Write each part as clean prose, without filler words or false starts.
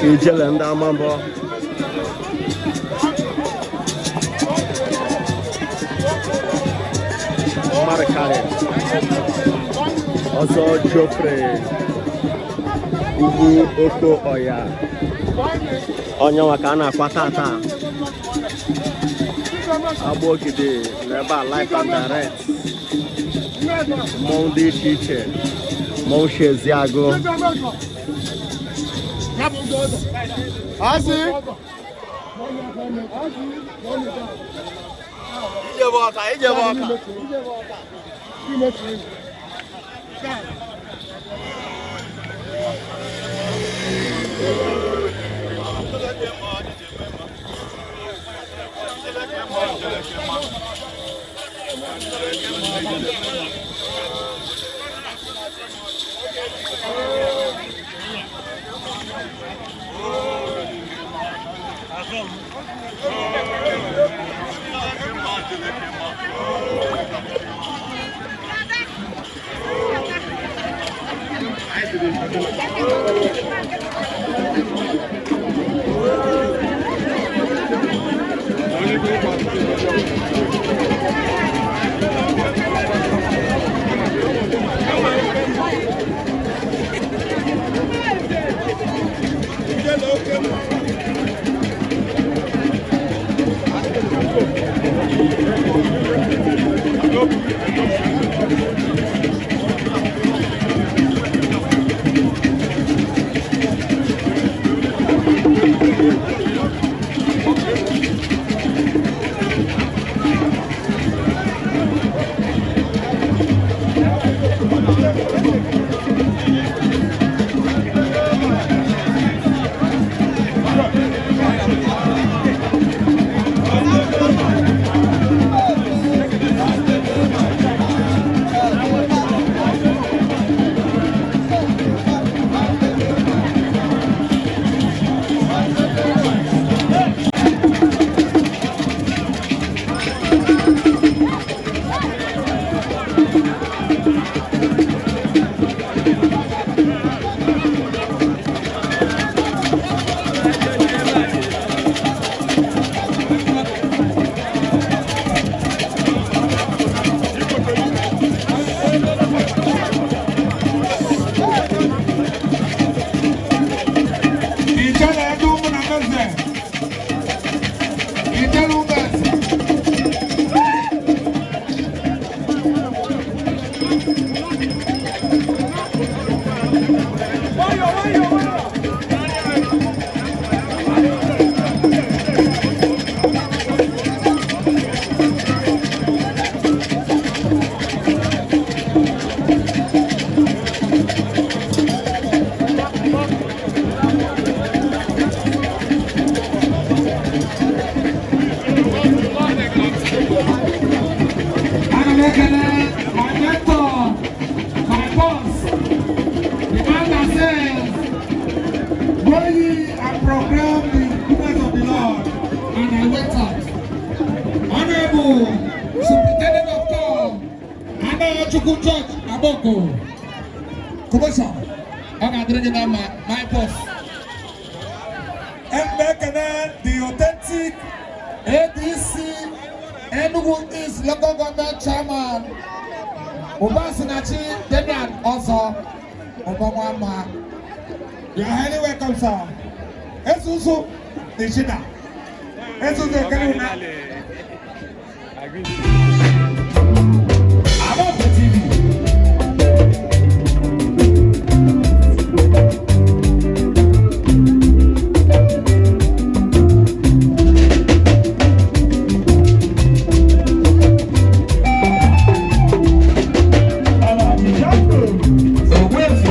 Ijele ndị Amambọ. Mmadụ karịrị. Ọzọ Geoffrey Ugwu Oko Ọya, onyenwa ka a na-akwa tata. Agbogide na ebe a live and direct. Mmọnwụ dị iche iche, mmọnwụ si Eziagụ. Asị. Ijebe ọka, ijebe ọka. Ijele ego ụmụ na meze. Ijele ụmụ eze. Ana m ekele my mentor, my boss, the man that says, "Go ye and proclaim the goodness of the Lord," and I went out. Honorable Superintendent of God, Anachukwu Church, Aboko, Commission, ọ ga-adịrị gị na mma, my boss. M ekene the authentic ADC Enugu East Local Government Chairman, Ubasinachi Damian Ọzọ Ụbọnwama. You are highly welcome, sir. Esusu Nishida. Esusu ekele una. Above TV. Ogbuefi.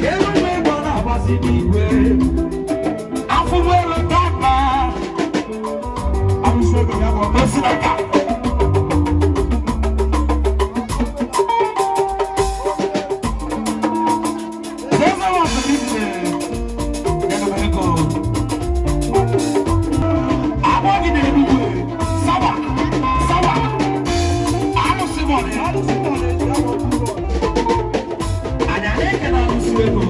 Kedu mgbe ịgba na-agbasi n'igwe? Afọ nwere dama. Arụsị ego ya bụ osinaka. Zeze wa sịrị ego. Agbọ gị na-enugwe. Sawa, sawa. Arụsị mọrị, arụsị mọrị. Anyị na-ekele arụsị ego.